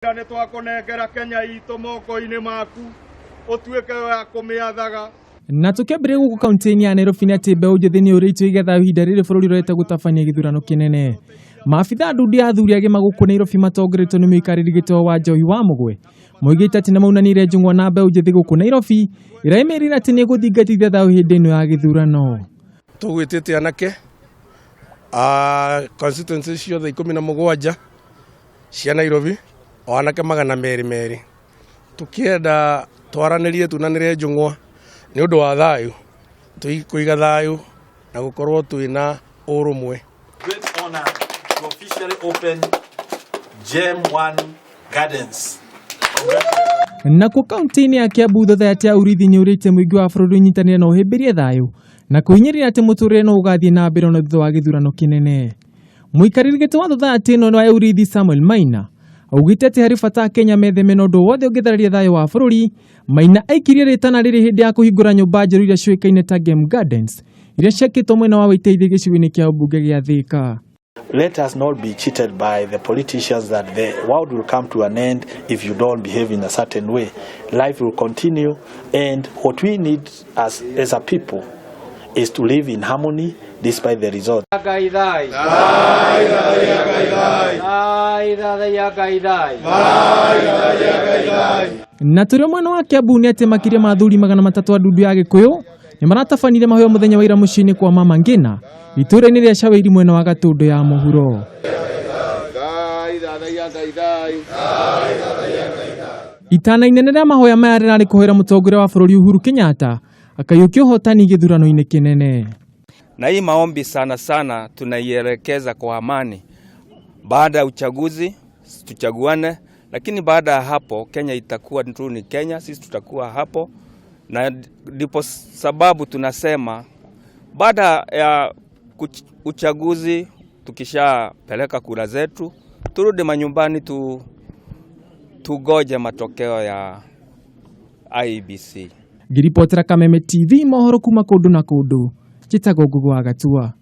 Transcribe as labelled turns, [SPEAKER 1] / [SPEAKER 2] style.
[SPEAKER 1] Nĩ twakũnengera Kenya itũ moko-inĩ maku ũtuĩke wa kũmĩathaga.
[SPEAKER 2] Na tũkĩambĩrĩria gũkũ kaunti-inĩ ya Nairobi nĩ atĩ mbeũ njĩthĩ nĩ yũrĩtio ĩige thayũ ihinda rĩrĩ bũrũri ũrorete gũtabania gĩthurano kĩnene. Maabitha a ndundu ya athuri agima gũkũ Nairobi matongoretio nĩ mũikarĩri gĩtĩ wa Wanjohi wa Mũgwe moigĩte atĩ nĩmaunanĩire njũng'wa na mbeũ njĩthĩ gũkũ Nairobi ĩrĩa ĩmerĩire atĩ nĩĩgũthingatithia thayũ hĩndĩ ĩno ya gĩthurano.
[SPEAKER 3] Tũgwĩtĩte anake a constituency ciothe 17 cia Nairobi, o anake 200 200, tũkĩenda twaranĩrie, tunanĩre njũng'wa nĩ ũndũ wa thayũ, kũiga thayũ na gũkorwo twĩna ũrũmwe.
[SPEAKER 4] Great honor to officially open Gem One Gardens.
[SPEAKER 2] Nakuo kaunti-inĩ ya Kiambu, thothaitĩ ya urithi nĩ ũrĩtie mũingĩ wa bũrũri ũnyitanĩre na ũhĩmbĩrie thayũ na kũhinyĩrĩria atĩ mũtũrĩre no ũgathiĩ na mbere ona thutha wa gĩthurano kĩnene. Mũikarĩri gĩtĩ wa thothaitĩ ĩno ya urithi, Samuel Maina, augĩte atĩ harĩ bata Kenya metheme na ũndũ wothe ũngĩthararia thayũ wa bũrũri. Maina aikirie rĩtana rĩrĩ hĩndĩ ya kũhingũra nyũmba njerũ iria ciũĩkaine ta Game Gardens, iria ciakĩtwo mwena wa Wĩteithie gĩcigo-inĩ kĩa ũmbunge gĩa Thĩka.
[SPEAKER 4] Let us not be cheated by the politicians that the world will come to an end if you don't behave in a certain way. Life will continue, and what we need as a people is to live in harmony despite the result.
[SPEAKER 5] Ngai thai thai thai Ngai thai.
[SPEAKER 2] Na tũrĩ o mwena wa Kiambu nĩ atĩ makĩria ma athuri 300 a ndundu ya Gĩkũyũ nĩ maratabanire mahoya mũthenya wa ira mũciĩ-inĩ kwa Mama Ngina, itũũra-inĩ rĩa Cawairi, mwena wa Gatũndũ ya mũhuro.
[SPEAKER 1] Ngai thathaiya Ngai thai.
[SPEAKER 2] Itana inene rĩa mahoya maya rĩrarĩ kũhoera mũtongoria wa bũrũri Uhuru Kenyatta akaiyũkia ũhotani gĩthurano-inĩ kĩnene.
[SPEAKER 6] Na hii maombi sana sana tunaielekeza kwa amani. Baada ya uchaguzi tuchaguane, lakini baada ya hapo Kenya itakuwa tu ni Kenya, sisi tutakuwa hapo, na ndipo sababu tunasema baada ya uchaguzi tukishapeleka kura zetu turudi manyumbani tugoje matokeo ya IEBC.
[SPEAKER 2] Ngĩribotera Kameme TV mohoro kuma kũndũ na kũndũ, njĩtagwo Ngugi wa Gatua.